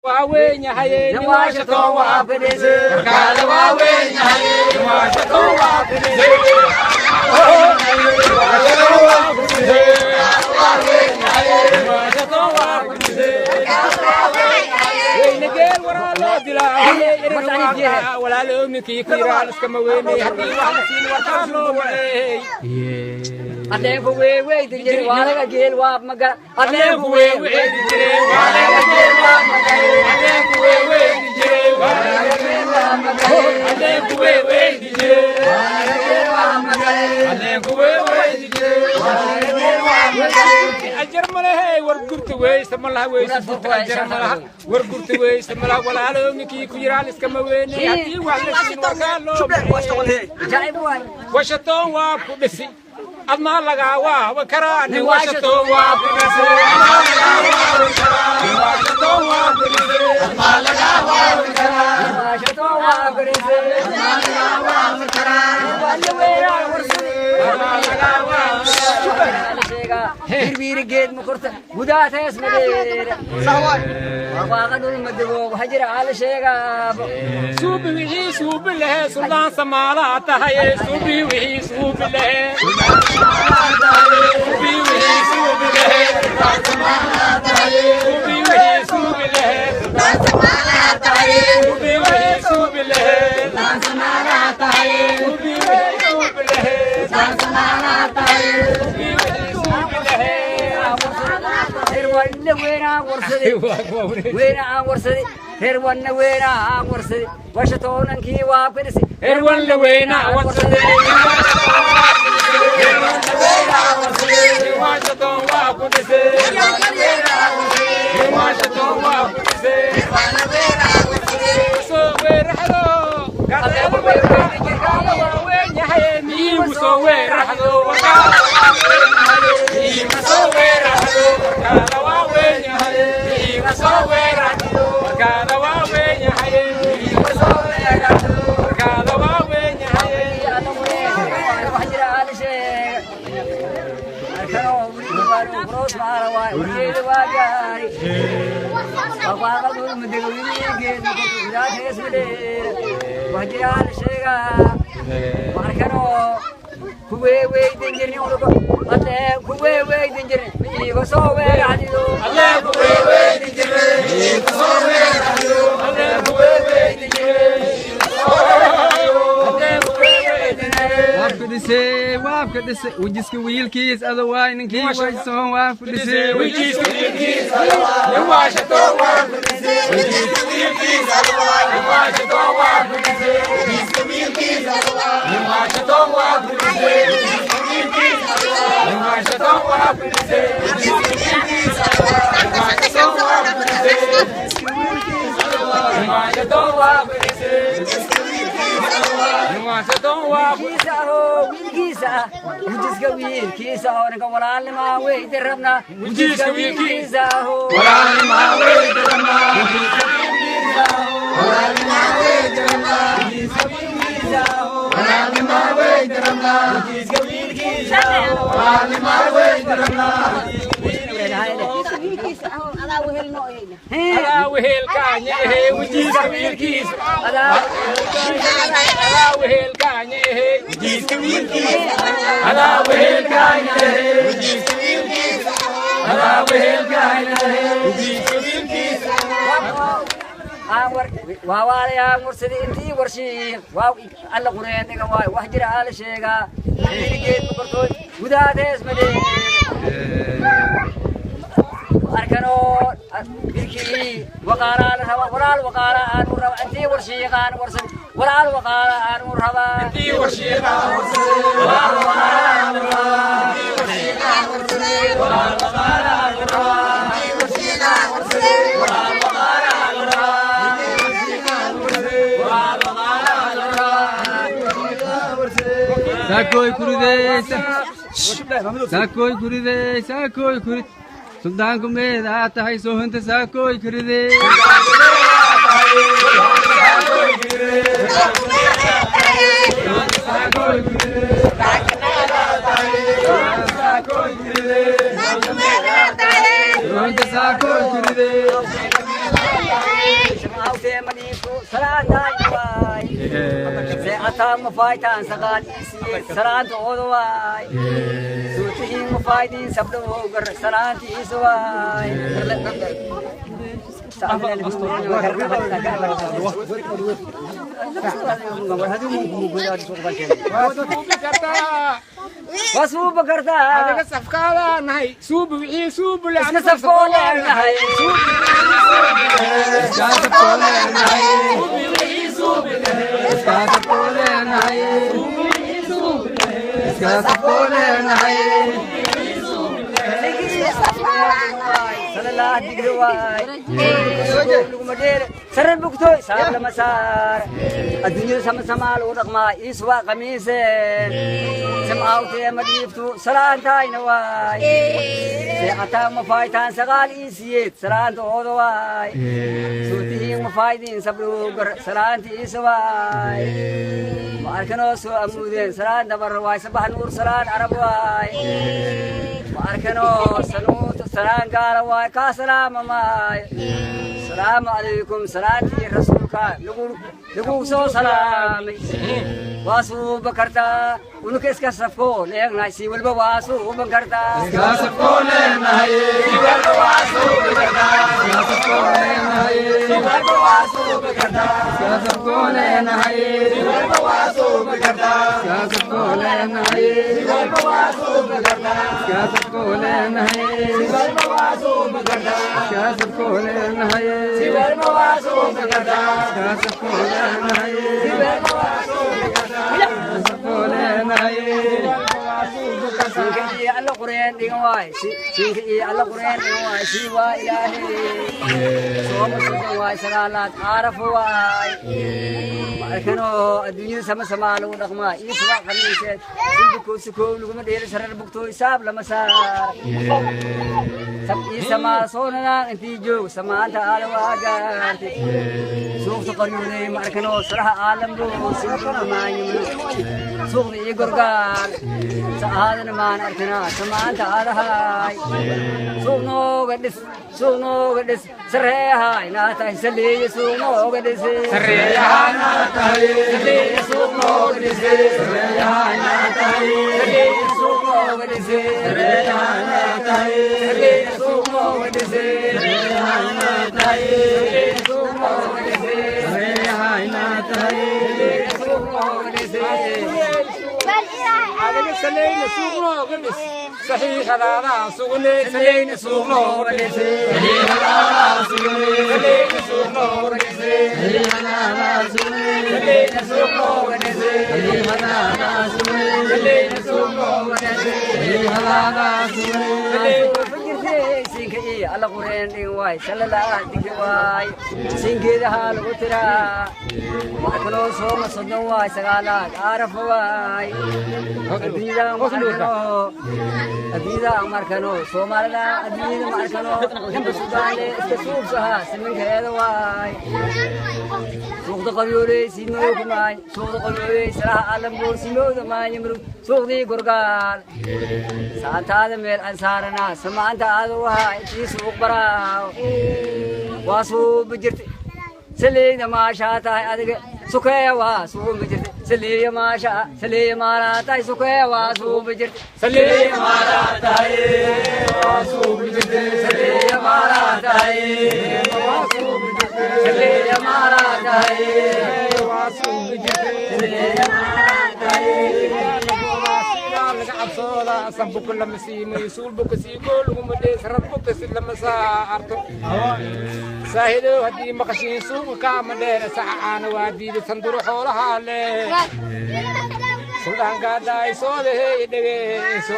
Waa weyn yahay nin Washington waa fadhiisay. Warkaada waa weyn yahay nin Washington waa fadhiisay. Washington waa fadhiisay. Washington waa fadhiisay. Weyne geel waraa loo dilaa walaalo ninkii ku yiraa iskama weynay haddii wax la siin warkaa loo waceey. Adeenku weeweydi jiri waalaga geel waa magala. Adeenku weeweydi jiray waalaga geel waa magala. Adeenku weeweydi jiray waalaga geel waa magala. Adeenku weeweydi jiray waalaga geel waa magala. Adeenku weeweydi jiray waalaga geel waa magala. Ajar ma lehe war gurta weyse ma laha weyse gurta ajar ma laha war gurta weyse ma laha walaalo ninkii ku yiraa iskama weynay haddii wax la siin warkaa loo Washington waa ku dhisi admaa lagaa waaba karaa nin Washington waa ku dhisi. Admaa lagaa waabi karaa nin Washington waa ku dhisi. Admaa lagaa waabi karaa. Washington waa ku dhisi. Admaa lagaa waabi karaa. Admaa lagaa waabi karaa. Hirbiiri geed ma korta gudaatees madeera waaqa dhul madego waxa jira ala sheegaa. Suubi wixii suubi lehe suldaan samaalaa tahay. Suubi wixii suubi lehe, suubi wixii suubi lehe, suubi wixii suubi lehe, suubi wixii suubi lehe, suubi wixii suubi lehe, suubi wixii suubi lehe. Reer wanna weynaa warsaday weynaa aan warsaday reer wanna weynaa aan warsaday Washingtonankii waa ku dhisi. Reer wanna weynaa warsaday. Reer wanna weynaa warsaday. Washington waa ku dhisay. Washington waa ku dhisay. Soo weeraxdo warkaada waa weyn yahay miigu soo weeraxdo warkaada waa weyn yahay miigu soo weeraxdo warkaada waa weyn yahay miigu soo weeraxdo warkaada waa weyn yahay miigu soo weeraxdo warkaada waa weyn yahay. Wax jira ala sheega kanoo wuri maala waay warkeeda waa gaari waaqa dhul madego geed gudaatees madheera wax jira ala sheegaa markanoo kuwee weydan jirni unugo adee kuwee weydan jirni miiga soo weeraxdido. Alle kuwee weydi jiray miigu soo weeraxdo. Alle kuwee weydi jiray Alle kuwee weydi jiray. Waafka dhisay, waafka dhisay, wejiska wiilkiis adawaay ninkii waysoon waafka dhisay. Wejiska wiilkiis nin Washington waa ku dhisay. Wejiska wiilkiis nin Washington waa ku dhisay. Wejiska wiilkiis nin Washington waa ku dhisay. Wejiska wiilkiis nin Washington waa ku dhisay. Wejiska wiilkiis nin Washington waa ku dhisay. Nin Washington waa ku dhisay. Nin Washington waa ku Wiilkiisa ahoo wiilkiisa ah wejiska wiilkiisa ahoo ninka walaalnimaa weydi rabnaa. Wejiska wiilkiisa ahoo walaalnimaa weydi rabnaa. Wejiska wiilkiisa walaalnimaa weydi rabnaa. Wejiska wiilkiisa walaalnimaa weydi rabnaa. Wejiska wiilkiisa walaalnimaa weydi rabnaa. Adaa wehelkaanya ehe wejiska wiilkiisa adaa wehelkaanya ehe wejiska wiilkiisa adaa wehelkaanya ehe wejiska wiilkiisa adaa wehelkaanya ehe wejiska wiilkiisa. Waa waalayaa warsaday intii warshiiq waa alla qureen dhiga waay wax jira ala sheegaa geed ma kortooy gudaatees madee arkanoo birkii waqaalaa la raba walaal waqaala aanu raba intii warshiiqaan warsan walaal waqaala aanu rabaa. Intii warshiiqaan warsaday walaal waqaala aanu rabaa. Intii warshiiqaan warsaday walaal waqaala aanu rabaa. Intii warshiiqaan warsaday walaal waqaala aanu rabaa. Intii warshiiqaan warsaday walaal waqaala aanu rabaa. Saakoy kuridey, saakoy kuridey, saakoy kurid suldaanku meedaa tahay soohanta saakoy kuridey. Saakoy kuridey, saakoy kuridey, soohanta saakoy kuridey. Salaantaay waay. Seexataa mafaayitaan saqaal isiye salaanta ooda waay. Suurtihiin mafaayidiin sabdha hoogar salaantiisa waay. Wasuuba kartaa. Adiga safkaada nahay suubi wixii suubi le. Iska safkoo leenahay. Iska safkoo leenahay. Iska safkoo leenahay. Iska safkoo leenahay. Salalah digri waay. Luguma dheere sarar bugtooy saab lama saar. Adduunyada sama samaa lagu dhaqmaa iiswaa qamiiseen. Samcaawtee ma dhiibtu salaantayna waay. Seexataa mafaayitaan sagaal iisiyeed salaanta ooda waay. Suurtihiin mafaayidiin sabluugar salaanta iisa waay. Ma arkanoo soo amuudeen salaan dabar waay sabax nuur salaan arab waay. Ma arkanoo sanuut salaan gaala waay kaa salaama maay. Salaamu calaykum salaantii rasuulka lagu soo salaamay. Waa suuba kartaa unuka iska safkoo leegnahay si walba waa suuban kartaa. Iska safkoo leenahay. Si walba waa suuban kartaa. Iska safkoo leenahay. Si walba waa suuban kartaa. Iska safkoo leenahay. Si walba waa suuban kartaa. Iska safkoo leenahay. Si walba waa suuban kartaa. Iska safkoo leenahay. Si walba waa suuban kartaa. Iska safkoo leenahay. Si walba waa suuban kartaa. Iska safkoo leenahay. Si walba waa suuban kartaa. Iska safkoo leenahay. Siinka iyo alla qureen dhigan waay. Siinka iyo alla qureen dhigan waay. Sii waa ilaahay. Sooma soddon waay sagaalaad caaraf waay. Ma arkanoo adduunyada sama samaa lagu dhaqmaa. Iyo subax khamiiseed. Silbikoo sukoow laguma dheeli sarar bugtooy saab lama saar. Sab ii samaa soonanaan intii joog samaanta aala waa gaartay. Suuqta qaryooday ma arkanoo saraha aalambo silbamaanyimno. Suuqda iyo gorgaal. Sa'aadana maan arkanaa samaanta aadahay. Suuq nooga dhis suuq nooga dhis sareeyahay naa tahay saleeya suuq nooga dhis. Sareeyahay naa tahay. Saleeya suuq nooga dhis. Sareeyahay naa tahay. Saleeya suuq nooga dhis. Sareeyahay naa tahay. Saleeya suuq nooga dhis. Sareeyahay naa tahay. Saleeya suuq nooga dhis. Sareeyahay naa tahay. Saleeya suuq nooga dhis. Adiga saleyna suuq nooga dhis saxiixadaadaan sugnay saleyna suuq nooga dhis Saxiixadaadaan sugnay. Saleyna suuq nooga dhis Saxiixadaadaan sugnay. Saleeya suuq nooga dhis. Saxiixadaadaan sugnay. Saleeya suuq nooga dhis. Saxiixadaadaan sugnay. Siinka iyo alla qureen dhigan waay salalaah digri waay siinkeedahaa lagu tiraa waxa kaloo sooma soddon waay sagaalaad caaraf waay. Adduunyada ma arkano adduunyada ma arkano soomaalida adduunyada ma arkano ninka sudaanle iska suubsaha siminkeeda waay. Suuqda qaryooley simooga maay suuqda qaryooley saraha alambuur simooda maay murug suuqdii gorgaal saantaada meel aan saaranaa samaanta aada wahaa intii suuq baraaw waa suuba jirta saliida maashaa tahay adiga sukeeya waa suuba jirta saliya maashaa saliya maalaa tahay sukeeya waa suuba jirta Saleeya maalaa tahay waa suubi jirtay. Saliya maalaa tahay Waa suubi jirtay. Saliya maalaa tahay Waa suubi jirtay. Saliya maalaa tahay. Laga cabsooda sanbuka lama siimay suulbuka siigoo laguma dhees rabbuka si lama saarto saahidow haddii maqashiin suuqa kaama dheere saca caana waa diiday sanduro xoolaha leh suldhaankaadaay soodaheey dhegeyso.